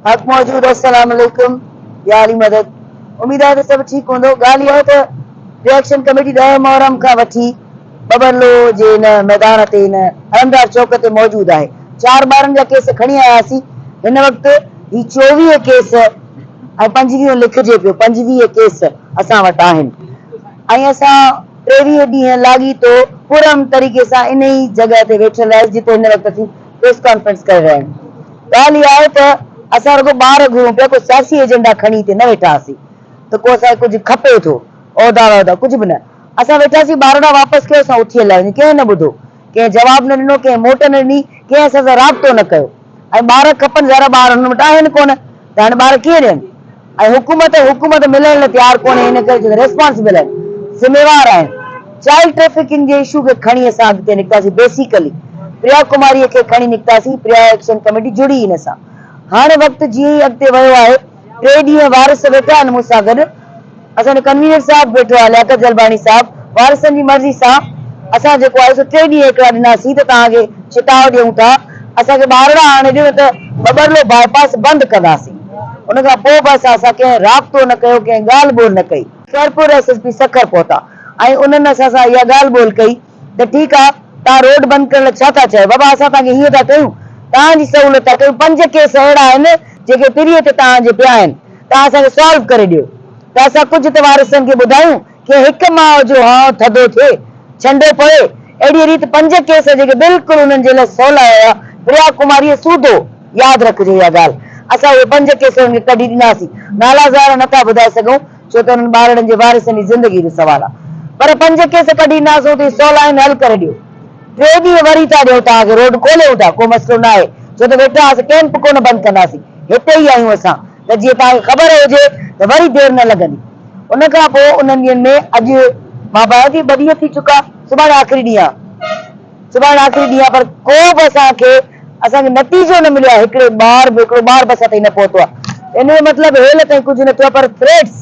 حق موجود السلام عليڪم يا علي مدد اميد آهي ته سڀ ٺيڪ هوندو ڳالهه اها آهي ته رياڪشن ڪميٽي 10 محرم کان وٺي ٻٻرلو جي هن ميدان تي هن علمدار چوڪ تي موجود آهي چار ٻارن جا ڪيس کڻي آياسين هن وقت هي 24 ڪيس ۽ پنجويهون لکجي پيو 25 ڪيس اسان وٽ آهن ۽ اسان 23 ڏينهن لاڳيتو پرامن طريقي سان انهي جڳهه تي ويٺل رهياسين جتي هن وقت اسين پريس ڪانفرنس ڪري رهيا آهيون. ڳالهه اها آهي ته اسان رڳو ٻار گهرون پيا، ڪو سياسي ايجنڊا کڻي هتي نه ويٺا هئاسين ته ڪو اسان کي ڪجهه کپي ٿو، عهدا وهدا ڪجهه به نه. اسان ويٺاسين ٻارڙا واپس ڪيو اسان اٿي هليا وڃون، ڪنهن نه ٻڌو، ڪنهن جواب نه ڏنو، ڪنهن موٽ نه ڏني، ڪنهن اسان سان رابطو نه ڪيو ۽ ٻار کپن ظاهر آهي ٻار هنن وٽ آهن ڪونه ته هاڻي ٻار ڪيئن ڏين؟ ۽ حڪومت حڪومت ملڻ لاء تيار ڪونهي ان ڪري ڇو ته ريسپانسبل آهن ذميوار آهن چائلڊ ٽريفڪنگ جي اشو کي کڻي اسان اڳتي نڪتاسين بيسيڪلي پريا ڪماري کي کڻي نڪتاسين پريا ايڪشن ڪميٽي جڙي ان سان هاڻي وقت جيئن ئي اڳتي ويو آهي ٽي ڏينهن وارث ويٺا آهن مون سان گڏ اسان جو ڪنوينر صاحب ويٺو آهي لياقت جلباڻي صاحب وارثن جي مرضي سان اسان جيڪو آهي سو ٽي ڏينهن هڪڙا ڏناسين ته توهان کي چتاء ڏيون ٿا اسان کي ٻارڙا آڻي ڏيو نه ته ٻٻرلو باء پاس بند ڪنداسين ان کان پوء به اسان سان ڪنهن رابطو نه ڪيو ڪنهن ڳالهه ٻولهه نه ڪئي. Khairpur S S P Sukkur پهتا ۽ انهن اسان سان اها ڳالهه ٻولهه ڪئي ته ٺيڪ آ توهان روڊ بند ڪرڻ لاء ڇا ٿا چاهيو بابا اسان توهان کي هيئن ٿا ڪيون توهان جي سهولت ٿا ڪيون پنج ڪيس اهڙا آهن جيڪي تريء تي توهان جي پيا آهن توهان اسان کي سالو ڪري ڏيو ته اسان ڪجهه ته وارثن کي ٻڌايون ڪنهن هڪ ماء جو هانء ٿڌو ٿئي ڇنڊو پوي اهڙيء ريت پنج ڪيس جيڪي بلڪل انهن جي لاء سولا هيا پريا ڪماريء سوڌو ياد رکجو اها ڳالهه اسان اهي پنج ڪيس انهن کي ڪڍي ڏناسين نالا ظاهر نه ٿا ٻڌائي سگهون ڇو ته انهن ٻارڙن جي وارثن جي زندگي جو سوال آ پر پنج ڪيس ڪڍي ڏناسون ته هي سولا آهن حل ڪري ڏيو ٽي ڏينهن وري ٿا ڏيون توهان کي روڊ کوليون ٿا ڪو مسئلو نه آهي ڇو ته ويٺا هئاسين ڪئمپ ڪونه بند ڪنداسين هتي ئي آهيون اسان ته جيئن توهان کي خبر هجي ته وري دير نه لڳندي ان کان پوء انهن ڏينهن ۾ اڄ مان ڀانيان ٿي ٻه ڏينهن ٿي چڪا سڀاڻي آخري ڏينهن آ سڀاڻي آخري ڏينهن آ پر ڪو به اسان کي اسان کي نتيجو نه مليو آهي هڪڙي ٻار به هڪڙو ٻار به اسان تائين نه پهتو آهي ان جو مطلب هيل تائين ڪجهه نه ٿيو آهي پر ٿريٽس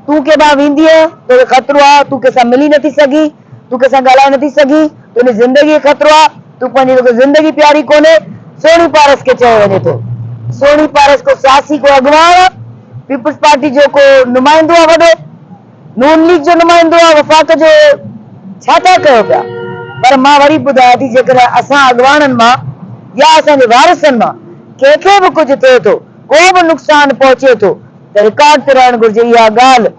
تون ڪيڏانهن ويندينء توکي خطرو آهي تون ڪنهن سان ملي نٿي سگهين تون ڪنهن سان ڳالهائي نٿي سگهين تنهنجي زندگي کي خطرو آهي تون پنهنجي توکي زندگي پياري ڪونهي سهڻي پارس کي چيو وڃي ٿو سهڻي پارس ڪو سياسي ڪو اڳواڻ آهي پيپلز پارٽي جو ڪو نمائندو آهي وڏو نون ليگ جو نمائندو آ وفاق جو ڇا ٿا ڪيو پيا پر مان وري ٻڌايان ٿي جيڪڏهن اسان اڳواڻن مان يا اسان جي وارثن مان ڪنهن کي به ڪجهه ٿئي ٿو ڪو به نقصان پهچي ٿو ته رڪارڊ تي رهڻ گهرجي اها ڳالهه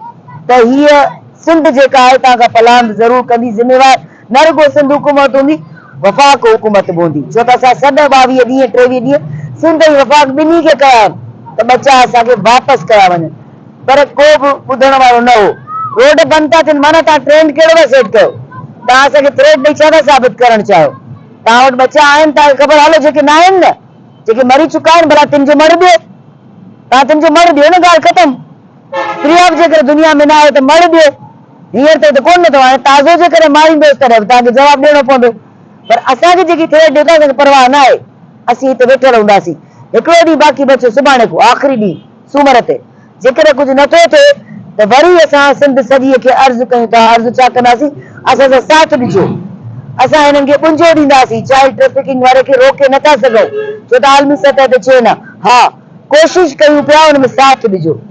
ته هيء سنڌ جيڪا آهي توهان کان پلاند ضرور ڪندي ذميوار نه رڳو سنڌ حڪومت هوندي وفاق حڪومت به هوندي ڇو ته اسان سڏ 22 ڏينهن 23 ڏينهن سنڌ ۽ وفاق ٻنهي کي ڪيا آهن ته ٻچا اسان کي واپس ڪيا وڃن پر ڪو به ٻڌڻ وارو نه هو. روڊ بند ٿا ٿين معنيٰ توهان ٽرينڊ ڪهڙو ٿا سيٽ ڪيو؟ توهان اسان کي ٿريٽ ڏئي ڇا ٿا ثابت ڪرڻ چاهيو؟ توهان وٽ ٻچا آهن توهان کي خبر هلو جيڪي ناهن نه جيڪي مري چڪا آهن ڀلا تن جو مڙهه ڏيو توهان تن جو مڙهه ڏيو نه ڳالهه ختم. پريا به جيڪڏهن دنيا ۾ نه آهي ته مڙهه ڏيو هينئر تائين ته ڪونه اٿو هاڻي تازو جيڪڏهن ماريندوس تڏهن به توهان کي جواب ڏيڻو پوندو پر اسان کي جيڪي ٿريٽ ڏيو ٿا اسان کي پرواهه نه آهي اسين هتي ويٺل هونداسين هڪڙو ڏينهن باقي بچيو سڀاڻي ڪو آخري ڏينهن سومر تي جيڪڏهن ڪجهه نه ٿو ٿئي ته وري اسان سنڌ سڄيء کي عرض ڪيون ٿا، عرض ڇا ڪنداسين، اسان سان ساٿ ڏجو، اسان هنن کي ٻنجو ڏينداسين، چائلڊ ٽريفڪنگ واري کي روڪي نه ٿا سگهون، ڇو ته عالمي سطح تي چين آ، ها ڪوشش ڪيون پيا ان ۾ ساٿ ڏجو.